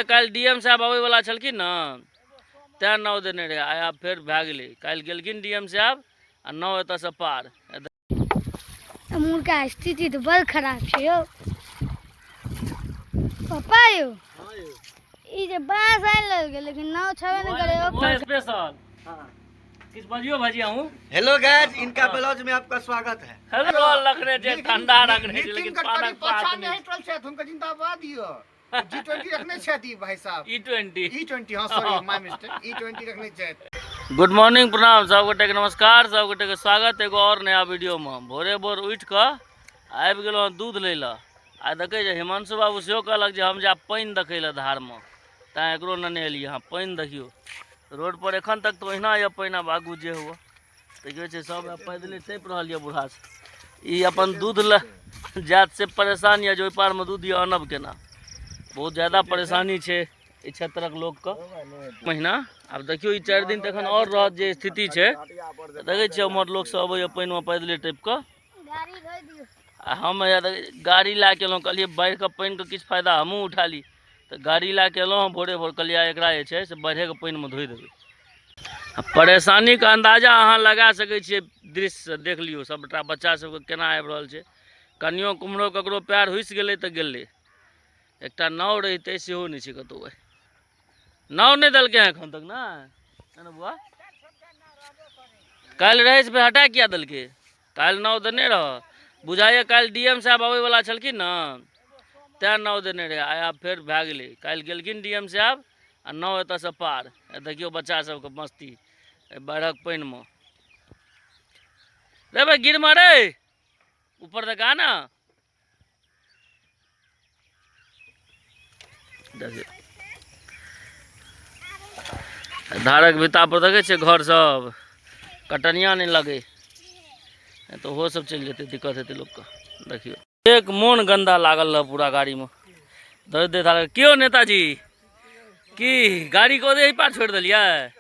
काल्हि D M साहब आबैवला छलखिन ने, तेँ नाव देने रहै। आइ आब फेर भए गेलै, काल्हि गेलखिन डी एम साहब आ नाव एतऽसँ पार। एम्हुरका स्थिति तऽ बड़ खराब छै यौ पप्पा। यौ, ई जे बाँस आनि लेलकै, लेकिन नाव छेबे नहि करै ओकर। स्पेशल किछु बजियो भाजी अहूँ। हेलो गाइस, इनका ब्लॉग में आपका स्वागत है। हेलो, रखने छै, ठंडा रखने छै। नितिन लेकिन गडकरी पानक पाछा पात नहि नहि हटल छथि, हुनका जिंदाबाद। यऽ G20 रखने छथि ई भाई साहब। E20। E20, हाँ, सॉरी, my mistake, E20 रखने छथि। गुड मॉर्निंग, प्रणाम सबगोटे के, नमस्कार सबगोटे के, स्वागत एगो और नया वीडियो में। भोरे भोर उठि कऽ आबि गेलहुँ हँ दूध लै लए। आ देखै जे हिमांशु बाबू सेहो कहलक जे हम जायब पानि देखै लए धारमे, तैँ एकरो नेने एलियै हँ। पानि देखियौ रोड पर एखन तक तऽ ओहिना यऽ पानि, आब आगू जे हुए। देखियौ छै सब आब पैदले टपि रहल यऽ बूढ़ा सब। ई अपन दूध लए जायत से परेशान यऽ जे ओहि पारमे दूध यऽ, आनब केना? बहुत ज्यादा परेशानी छै एहि क्षेत्रक लोकके महीना। आब देखियौ ई 4 दिन तखन आओर रहत जे स्थिति छै। देखै छियै उम्हर लोक सब अबैया पानिमे पैदले टपि कऽ। गाड़ी धोइ दियौ। आ हम हैया देखै गाड़ी लए कऽ एलहुँ, कहलियै बाढ़िके पानिके किछु फायदा हमहूँ उठा ली, तऽ गाड़ी लए कऽ एलहुँ हँ भोरे भोर। कहलियै आइ एकरा जे छै से बाढ़िएके पानिमे धोइ देबै। आ परेशानीके अन्दाजा अहाँ लगा सकै छियै दृश्यसँ, देख लियौ सभटा बच्चा सबके केना आबि रहल छै। कनियो कुम्हरो ककरो पएर हुसि गेलै तऽ गेलै। एकटा नाव रहितै, सेहो नहि छै कतहु। आइ नाव नहि देलकै हँ एखन तक ने। ने बुआ, काल्हि रहै से फेर हटा किया देलकै? काल्हि नाव देने रह बुझाइए। काल्हि डी एम साहब आबैवला छलखिन ने, तेँ नाव देने रहै। आइ आब फेर भए गेलै, काल्हि गेलखिन डी एम साहब आ नाव एतऽसँ पार। आ देखियौ बच्चा सबके मस्ती एहि बाढ़िक पानिमे। रे भाई, गिर मारे ऊपर देखा ना। देखियौ धारक भिता पर देखै छियै घर सब, कटनिया नहि लगै नहि तऽ ओहो सब चलि जेतै, दिक्कत हेतै लोकके। देखियौ एक मोन गन्दा लागल रह पूरा गाड़ीमे दैत दैत हालत। क्यों नेताजी, की गाड़ी को एहि पार छोड़ि देलियै?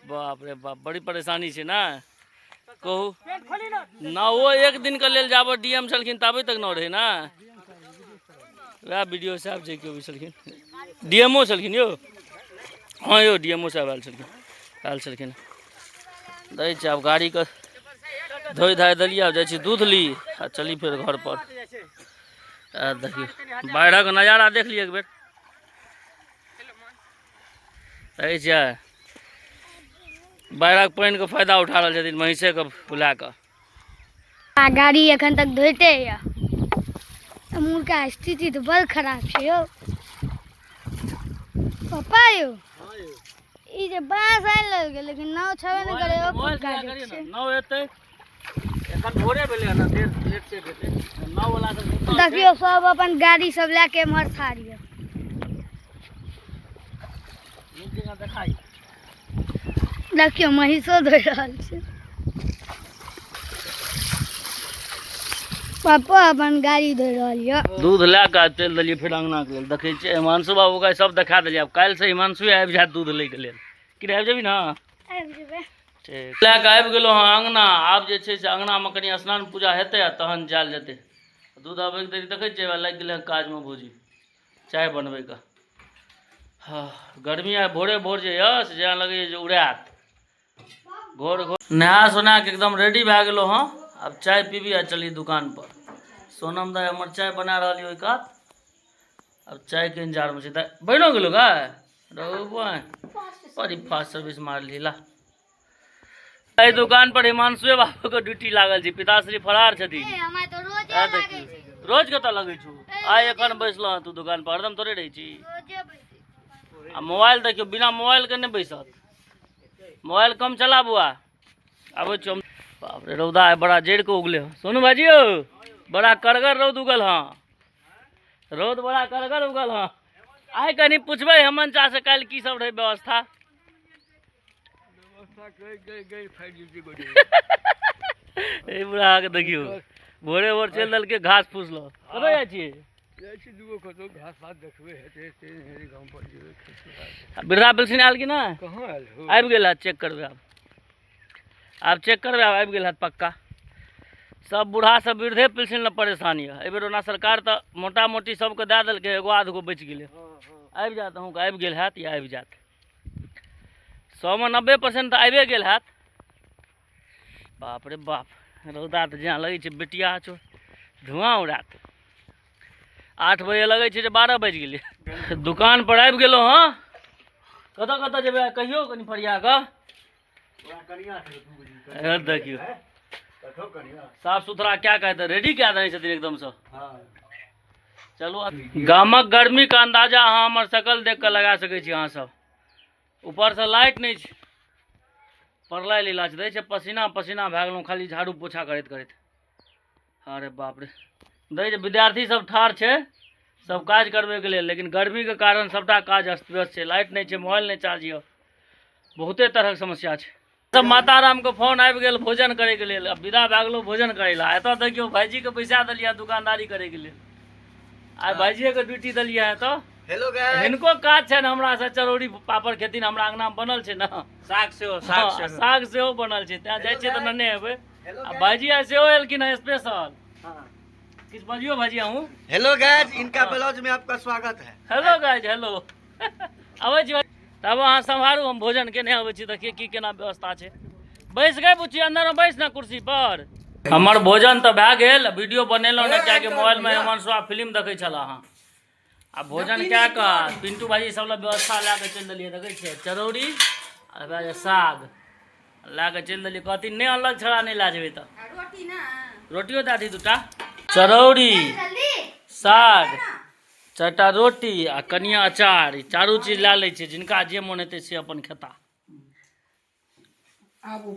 बाप रे बाप, बड़ी परेशानी छै ने। कहू ना, ओ एक दिन के लेल जाबऽ डी एम छलखिन ताबे तक न रहै ने। वएह बी डी ओ साहब जे केओ भी छलखिन, डी एम ओ छलखिन यौ। हँ यौ, डी एम ओ साहब आयल छलखिन, आयल छलखिन। दै छै आब गाड़ीके धोइ धाइ देलियै, आब जाइ छी दूध ली आ चली फेर घर पर। आ देखियौ बाढ़िक नजारा देख लिअ एक बेर। देखै छियै बाढ़िक पानिके फायदा उठा रहल छथिन महींसेके फुला कऽ। आ गाड़ी एखन तक धोइते यऽ। एम्हुरका स्थिति तऽ बड़ खराब छै यौ पप्पा। यौ, ई जे बाँस आनि लेलकै, लेकिन नाव छेबे नहि करै ओकर। छै नाव एतै, एखन भोरे भेलै हन, देर लेट से हेतै नाव वाला सब सुतल छै। देखियौ सब अपन गाड़ी सब लए के एम्हर ठाढ़ यऽ। नीक जकाँ देखाइ। देखियौ महींसो धोइ रहल छै। पप्पा अपन गाड़ी धोइ रहल यऽ। दूध लए कऽ चलि देलियै फेर अङ्गनाके लेल। देखै छियै हिमांशु बाबूके सब देखा देलियै, आब काल्हिसँ हिमांशुए आबि जायत दूध लैके लेल। कि आबि जेबही ने? आबि जेबै। ठीक, लए कऽ आबि गेलहुँ हँ अङ्गना। आब जे छै से अङ्गनामे कनि स्नान पूजा हेतै आ तहन जायल जेतै। दूध आबैके देरी देखै छियै, लागि गेलै हँ काजमे भौजी चाय बनबैके। हँ, गर्मी आइ भोरे भोर जे यऽ से जेना लगैए जे उड़ायत घोर घोर। नहा सोना के एकदम रेडी भए गेलहुँ हँ, आब चाय पीबी आ चली दुकान पर। सोनम दाइ हमर चाय बना रहल यऽ ओहि कात, आब चायके इंतजारमे छी। दाइ, बनिओ गेलो गाय बड़ी फास्ट सर्विस मारली ला। एहि दुकान पर हिमांशुए बाबू के ड्यूटी लागल छै, पिताश्री फरार छथिन। हमरा तऽ रोजे आ लागै देखियौ छै। रोज कतऽ लगै छौ? आइ एखन बैसलहुँ हँ तू दुकान पर, हरदम थोड़े रहै छी। रोजे बैसै छी। आ मोबाइल देखियौ, बिना मोबाइल के नहि बैसत। मोबाइल कम चला बुआ। आबै छियौ। बाप रे, रौदा आइ बड़ा जड़ि कऽ उगले हँ। सोनू भाजी यौ, बड़ा कड़गर रौद उगल हँ, रौद बड़ा कड़गर उगल हँ आइ। कनि पुछबै हेमंत चा से काल्हि की सब रहै व्यवस्था। ए बुढ़ा के देखियौ, भोरे भोर चलि देलकै घास फूस लऽ। कतऽ जाइ छियै? वृद्धा पेंशन आयल कि नहि? कहाँ आयल हो? आबि गेल हत, चेक करबै आब। आब चेक करबै, आब आबि गेल हत पक्का। सब बूढ़ा सब वृद्धे पेंशन लए परेशान यऽ। एहिबेर ओना सरकार तऽ मोटा मोटी सबके दए देलकै, एगो आधगो बचि गेलै। आबि जायत अहूँके, आबि गेल हैत या आबि जायत। 100मे 90% तऽ आबिए गेल हैत। बाप रे बाप, रौदा तऽ जेना लगै छै बेटिया छौ धुआँ उड़ायत। 8 बजे लगै छै जे 12 बाजि गेलै। दुकान पर आबि गेलहुँ हँ। कतऽ कतऽ जेबै कहियौ कनि फरिया कऽ। देखियौ साफ सुथरा क्या कहते रेडी कए देने छथिन एकदमसँ। चलू, गामक गर्मीके अन्दाजा अहाँ हमर शकल देख कऽ लगा सकै छी। अहाँ सब ऊपरसँ लाइट नहि छै, प्रलय लीला छै। दै छै पसीना पसीना भए गेलहुँ खाली झाड़ू पोछा करैत करैत। अरे बाप रे, दै छै विद्यार्थी सब ठाढ़ छै सब काज करबैके लेल, लेकिन गर्मीके कारण सबटा काज अस्त व्यस्त छै। लाइट नहि छै, मोबाइल नहि चार्ज यऽ, बहुते तरहक समस्या छै। सब माता रामके फोन आबि गेल भोजन करैके लेल, आब विदा भए गेलहुँ भोजन करै लए। एतऽ देखियौ भाइजीके बैसा देलियै दुकानदारी करैके लेल। आइ भाइजीएके ड्यूटी देलियै एतऽ। हेलो गाइस, हिनको काज छनि हमरा से चरौरी पापड़ खेथिन। हमरा अंगना मे बनल छै ने साग सेहो, साग सेहो, साग सेहो बनल छै, तें जाइ छियै तऽ नेने हेबै। आ भाइजी आइ सेहो एलखिन हँ स्पेशल। किछु बजियौ भाइजी अहूँ। हेलो गाइस, इनका ब्लॉग में आपका स्वागत है। Hello guys, hello. अबै छी तब अहाँ सम्हारू, हम भोजन केने अबै छी। देखिए की केना व्यवस्था छै। बैस गए बुच्ची, अंदर में बैस ना कुर्सी पर। हमर भोजन तऽ भए गेल, वीडियो बनेलहुँ ने कियाकि मोबाइल में हिमांशु फिल्म देखै छल अहाँ। आ भोजन कए कऽ पिंटू भाजी सब लए व्यवस्था लए कऽ चलि देलियै। देखै छियै चरौरी आ साग लए कऽ चलि देलियै। कहथिन नहि अनलक छड़ा, नहि लए जेबै तऽ रोटियो दए दी दूटा। चरौरी साग 4टा रोटी आ कनिया अचार, ई चारू चीज लए लै छियै। जिनका जे मोन हेतै से अपन खेता।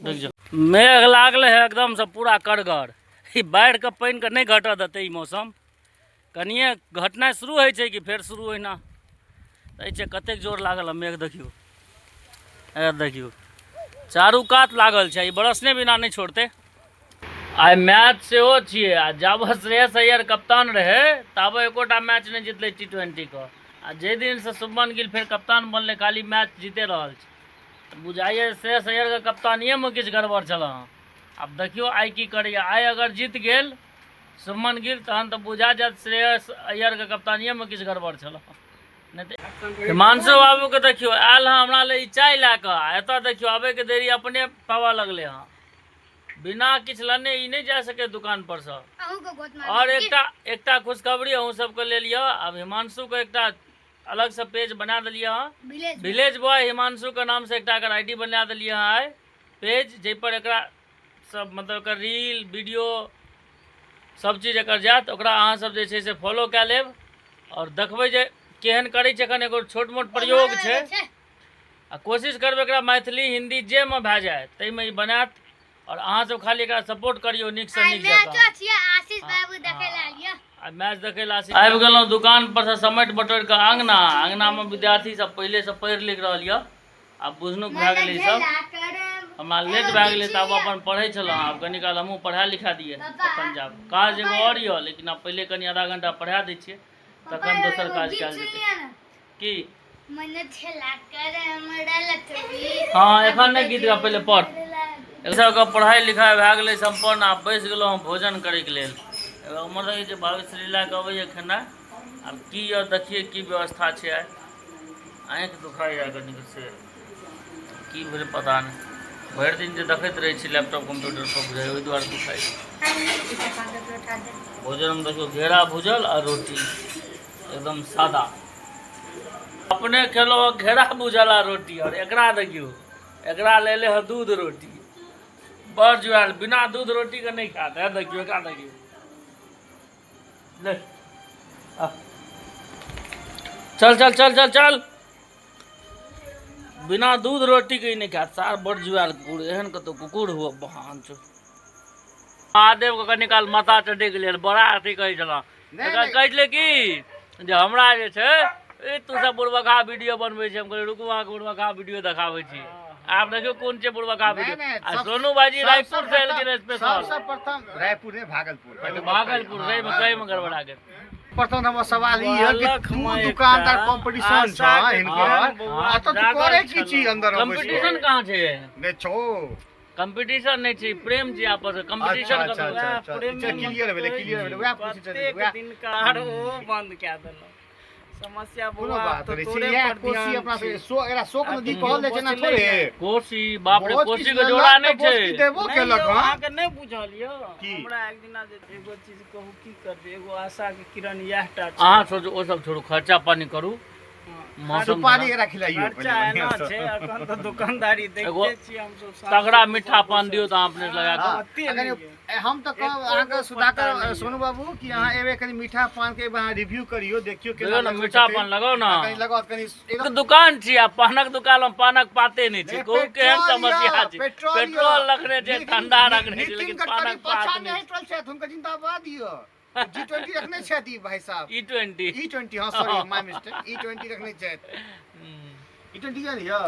देख जाओ मेघ लागलै है एकदमसँ पूरा कड़गर। ई बाढ़िके पानिके नहि घटऽ देतै ई मौसम। कनिए घटनाइ शुरू होइ छै कि फेर शुरू ओहिना दै छै। कतेक जोर लागल है मेघ, देखियौ ए देखियौ चारू कात लागल छै। ई बरसने बिना नहि छोड़तै। आइ मैच सेहो छियै आ जाबत श्रेयस अय्यर कप्तान रहै ताबे एकोटा मैच नहि जितलै T20 के। आ जाहि दिनसँ शुभमन गिल फेर कप्तान बनलै खाली मैच जीते रहल छै। बुझाइए श्रेयस अय्यरके कप्तानिएमे किछु गड़बड़ छल हँ। आब देखियौ आइ की करैए। आइ अगर जीत गेल शुभमन गिल तहन तऽ बुझा जायत श्रेयस अय्यरके कप्तानिएमे किछु गड़बड़ छल हँ। नहि तऽ हिमांशु बाबूके देखियौ आयल हँ हमरा लए ई चाय लए कऽ। आ एतऽ देखियौ आबैके देरी अपने पाबऽ लगलै हँ। बिना किछु लेने ई नहि जा सकै दुकान पर सँ। और एकटा एकटा खुशखबरी अहूँ सबके लेल यऽ। आब हिमांशुके एकटा अलग से पेज बना देलियै हँ, विलेज बॉय हिमांशु के नाम से एकटा एकर आईडी बना देलियै हँ आइ पेज, जाहि पर एकरा सब मतलब एकर रील वीडियो सब चीज एकर जायत। ओकरा अहाँ सब जे छै से फॉलो कए लेब और देखबै जे केहन करै छै। एखन एगो छोट मोट प्रयोग छै आ कोशिश करबै एकरा मैथिली हिंदी जेमे भए जाय ताहिमे ई बनायत। और अहाँ सब खाली एकरा सपोर्ट करियौ नीक से नीक जकाँ। आ मैच देखै लए आबि गेलहुँ दुकान पर से समेट बटोरि कऽ अङ्गना। अङ्गनामे विद्यार्थी सब पहिले से पढ़ि लिख रहल यऽ। आब बुझनुक भए गेलै सब। हमरा लेट भए गेलै तऽ आब अपन पढ़ै छलहुँ। आब कनी काल हमहूँ पढ़ा लिखा दियै तखन जायब। काज एगो आओर यऽ लेकिन आब पहिले कनि आधा घंटा पढ़ा दै छियै तखन दोसर काज कयल जेतै। की हँ एखन नहि गीत गा, पहिले पढ़। सबके पढ़ाइ लिखाइ भए गेलै सम्पन्न। आब बैस गेलहुँ हम भोजन करैके लेल। उम्हर देखै छियै भावेश्वरी लए कऽ अबैए खेनाइ। आब की यऽ देखियै की व्यवस्था छै। आइ आँखि दुखाइए कनिक, से की भेलै पता नहि। भरि दिन जे देखैत रहै छी लैपटॉप कम्प्यूटर पर बुझाइ ओहि दुआरे दुखाइ। भोजनमे देखियौ घेरा भुजल आ रोटी एकदम सादा। अपने खेलहुँ घेरा भुजल आ रोटी, और एकरा देखियौ एकरा लेले हँ दूध रोटी। बड़ जुआयल, बिना दूध रोटी के नहि खायत। है देखियौ एकरा देखियौ, ले चल चल चल चल चल, बिना दूध रोटी के नहि खायत। सार बड़ जुआयल कुकुर, एहन कतौ कुकुर हुए बहान छौ। महादेव के कनी काल माथा चढ़ै के लेल बड़ा अथी कहै छलहुँ। एकरा कहै छलै कि जे हमरा जे छै ई तू सब बुढ़बका वीडियो बनबै छै। हम कहलियै रुकू अहाँके बुढ़बका वीडियो देखाबै छी। आब देखियौ कोन छै बुढ़बका वीडियो। आ सोनू भाईजी रायपुर से एलखिन स्पेशल। सबसँ प्रथम रायपुर नहि, भागलपुर। भागलपुर सही में कहीं में गड़बड़ा गेल। प्रथम हमर सवाल ई है कि तू दुकानदार कंपटीशन छ हिनकर, आ तऽ तू करे की छी अंदर? कंपटीशन कहाँ छै? नहि छौ। कंपटीशन नहि छै, प्रेम छै आपस में। कंपटीशन अच्छा, कतौ अच्छा, अच्छा, अच्छा, क्लियर भेलै, क्लियर भेलै, वएह पूछै छलियै, कतेक वएह। दिन कार ओ बंद कए देलक। समस्या कोनो बौआ, बात तऽ नहि छै, तोरे इएह पर कोसी ध्यान अपना छै। सबके एकरा शोक नदी आ कहल जाइ छै ना बचलै थोड़े। नहि। कोसी, बाप रे, बहुत कोसी किछु के जोड़ा लेलक नहि तऽ बहुत छै। किछु देबो नहि केलक यौ, हँ। अहाँके नहि बुझल यौ। की? हमरा एक दिना जे एगो चीज कहू, की करबै, एगो आशा के किरण इएह टा छै। अहाँ सोचू, ओ सब छोड़ू, खर्चा पानी करू। हँ। मौसम सुपारी एकरा खिलाइयो पहिले खर्चा बढ़िआँ एना सँ। छै, अखन तऽ दुकानदारी एगो देखते छियै हमसब। तगड़ा मीठा पान दियौ तऽ अहाँ अपने से लगा कऽ। हँ, अते अगर नहि यौ। हम तऽ कहब एको अहाँके गो सुधाकर पत्ता नहि सोनू बाबू कि अहाँ एबै, कनि मीठा पान के अहाँ रिव्यू करियौ, देखियौ केना देखियौ ने, लगबै मीठा छथिन। पान लगाउ ने। आ कनि लगाउ कनि एकदम। दुकान छी आ पानक दुकान मे पानक पाते नहि छै। नहीं, कहू केहन पेट्रोल समस्या यऽ, छै। पेट्रोल पेट्रोल यऽ। रखने छै, नितिन- ठंडा रखने छै, नितिन लेकिन गडकरी पानक पात पाछा नहि नहि हटल छथि, हुनकर जिंदाबाद यऽ। जी 20 रखने छथि ई भाई साहब। E twenty. ई 20, हाँ, सॉरी, my mistake, ई 20 रखने छथि। ई 20 यऽ ने यऽ?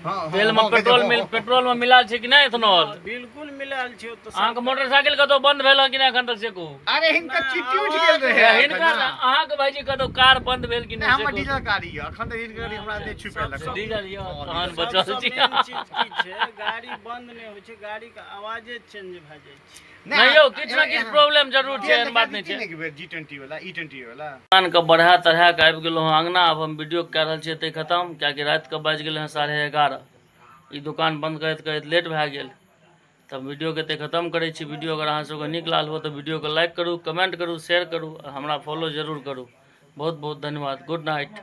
हाँ, हाँ, तेल मे हाँ, पेट्रोल हाँ, मिल हाँ। पेट्रोल मे मिलाल छै कि नहि इथेनॉल? बिल्कुल मिलाल छै ओ तऽ। अहाँके मोटरसाइकिल कतौ बंद भेल हँ कि नहि एखन तक, से कहू। अरे हिनकर चिट्ठी उठि गेल रहै। हिनका अहाँके भाईजी कतौ कार बंद भेल कि नहि, नहि? हमर डीजल गाड़ी यऽ, अखन तऽ डीजल गाड़ी हमरा नहि छुपेलक। डीजल यऽ तहन सबसँ बचल छी। मेन चीज की छै, गाड़ी बंद नहि होइ छै, गाड़ी के आवाजे चेंज भए जाइ छै। नहि यौ, किछु ने किछु प्रॉब्लम जरूर छै, एहन बात नहि छै। एक बेर जी 20 वाला, ई 20 वाला। दुकान के बढ़ा तढ़ा के आबि गेलहुँ हँ अङ्गना। आब हम वीडियो कए रहल छियै एतै खतम, किएकि रातिके बाजि गेलै हँ 11:30। ई दुकान बंद करैत करैत लेट भए गेल, तब वीडियोके एतै खतम करै छी। वीडियो अगर अहाँ सबके नीक लागल हो तऽ वीडियोके लाइक करू, कमेंट करू, शेयर करू आ हमरा फॉलो जरूर करू। बहुत बहुत धन्यवाद। Good night.